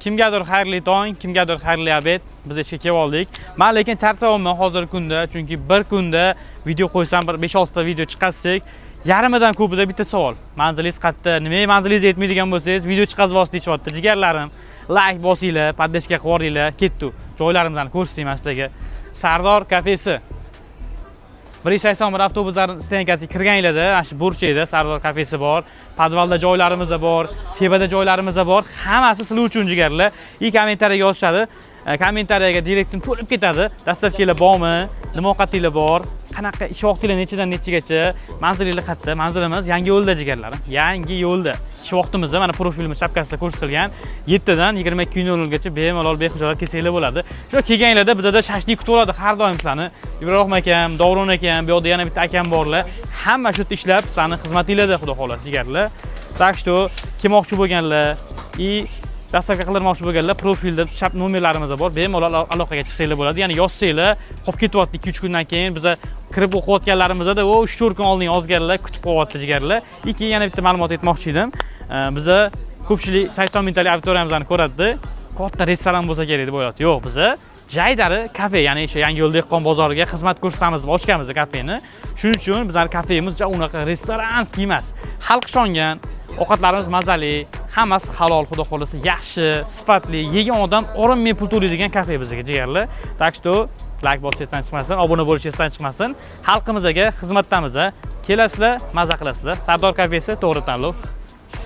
Kimgadir xayrli tong, kimgadir xayrli обед. Biz ishga kelib oldik. Man lekin charchayapman hozirgi kunda, chunki bir kunda video qo'ysam, bir 5-6 ta video chiqazsak, yarmidan ko'pida bitta savol: "Manzilingiz qayerda? Nimaga manzilingiz aytmaydigan bo'lsangiz, video chiqazib olsiz?" deyishyapti. Jigarlarim, layk bosinglar, поддержка qilib yuboringlar. Ketdi, joylarimizni ko'rsatayman sizlarga. Sardor kafesi, 181 avtobuslar стоянка siga kirganinglarda, mana shu burchakda Sardor kafesi bor. Подвал da joylarimiz bor, tepada joylarimiz bor, hammasi sizlar uchun, jigarlar. И kommentariyaga yozishadi. Kommentariyaga direktim to'lib ketadi: "Доставка lar bormi? Nima ovqatinglar bor? Qanaqa ish vaqtinglar, nechadan nechagacha? Manzilinglar qayerda?" Manzilimiz Yangi yo'lda, jigarlarim, Yangi yo'lda. Ish vaqtimizda mana profilimiz shapkasida ko'rsatilgan, 7dan 22:00gacha bemalol, bexijolat kelsanglar bo'ladi. Shu kelganinglarda bizada shashlik kutib oladi har doim sizlarni Ibrohim akam, Davron akam, bu yoqda yana bitta akam borlar. Hamma shu yerda ishlab, sizlarni xizmatinglarda, xudo xohlasa, jigarlar. Так что kelmoqchi bo'lganlar и доставка qildirmoqchi bo'lganlar, profilda shap nomerlarimiz bor, bemalol aloqaga chiqsanglar bo'ladi. Ya'ni yozsanglar, qolib ketyapti 2-3 kundan keyin. Biza kirib o'qiyotganlarimizda u 3-4 kun oldin yozganlar kutib qolyapti, jigarlar. И keyin yana bitta ma'lumot aytmoqchi edim. Biza ko'pchilik 80 mingtalik auditoriyamizni ko'radida, katta restoran bo'lsa kerak deb o'ylayapti. Yo'q, biza jaydari kafe, ya'ni o'sha Yangiyo'l dehqon bozoriga xizmat ko'rsatamiz deb ochganmiz kafeni. Shuning uchun bizani kafemiz ja unaqa ресторанский emas, xalq ishongan, ovqatlarimiz mazali, hammasi halol, xudo xohlasa, yaxshi, sifatli, yegan odam orinmay pul to'laydigan kafe bizga, jigarlar. Так что layk bosish esdan chiqmasin, obuna bo'lish esdan chiqmasin. Xalqimizga xizmatdamiz. Kelasizlar, maza qilasizlar. Sardor kafesi, to'g'ri tanlov.